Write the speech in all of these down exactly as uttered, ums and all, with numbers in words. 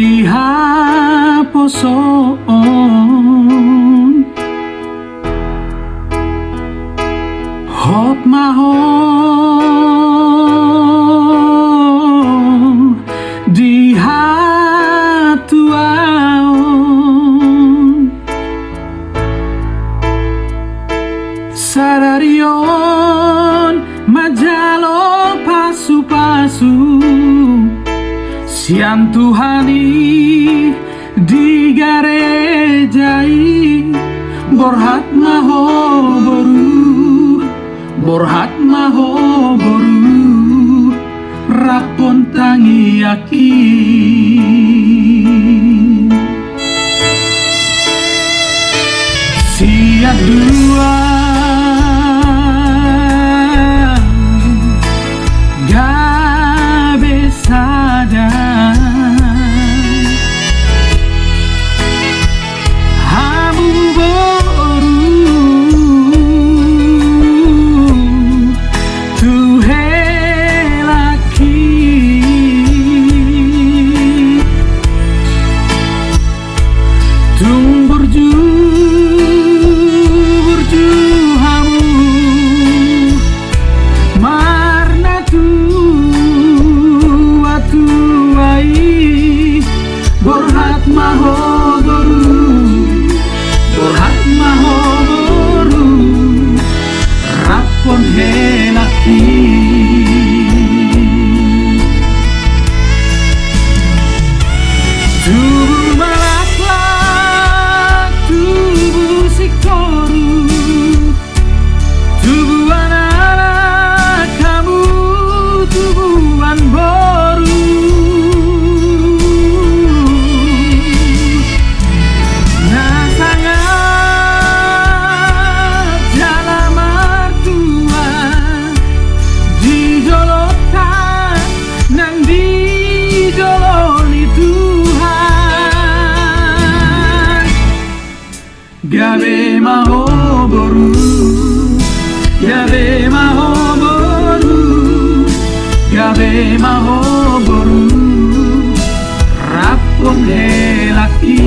Di haposoon. Hot ma ho di hatuaon. Sadari on manjalo pasupasu sian Tuhan i di gareja i. Borhat ma ho boru, borhat ma ho boru, rap on tangiangki. Sian dua gabe sada. Hamu boru tu helangki. Tung burju, burju hamu marnatua-tua i. Borhat ma ho boru, borhat ma ho boru, rap on helangki. Tubu malaklak, tubu singkoru, tubuan anak hamu, tubuan boru. Na sangap jala martua di jolonta nang di jolo ni Tuhan. Gabe ma ho boru, gabe ma ho boru, gabe ma ho boru, rap on helangki.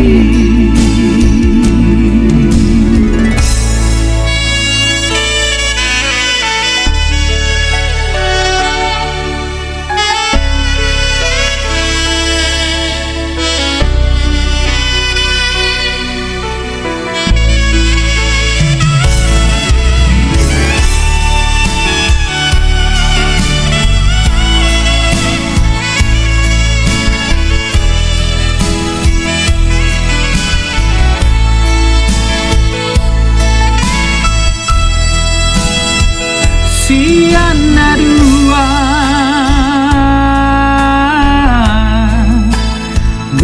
Sian na dua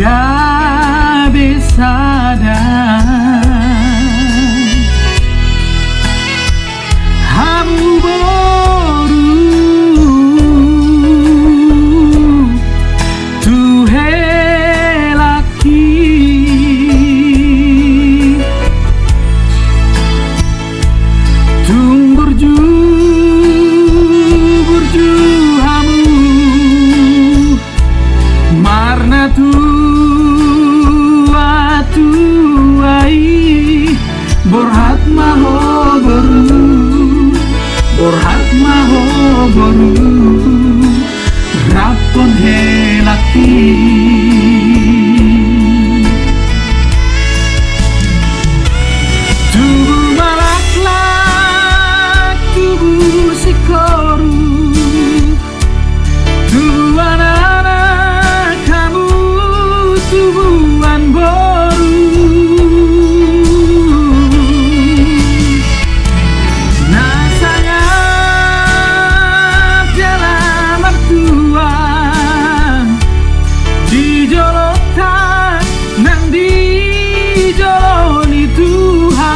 gabe sada. Hamu boru tu helangki. Tung burju, burju hamu marnatua-tua i. Borhat ma ho boru, borhat ma ho boru, rap on helangki. Tubu malaklak, tubu singkoru, tubuan anak hamu, tubuan boru. Na sangap jala martua di jolonta nang di jolo ni Tuhan.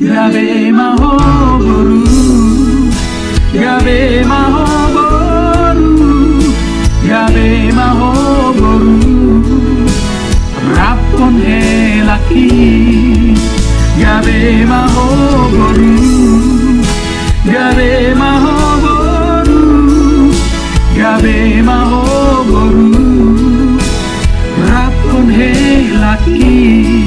Gabe ma ho boru, gabe ma ho boru, gabe ma ho boru, rap on helangki. Gabe ma ho boru, gabe ma ho boru, gabe ma Ho boru, raphon helangki.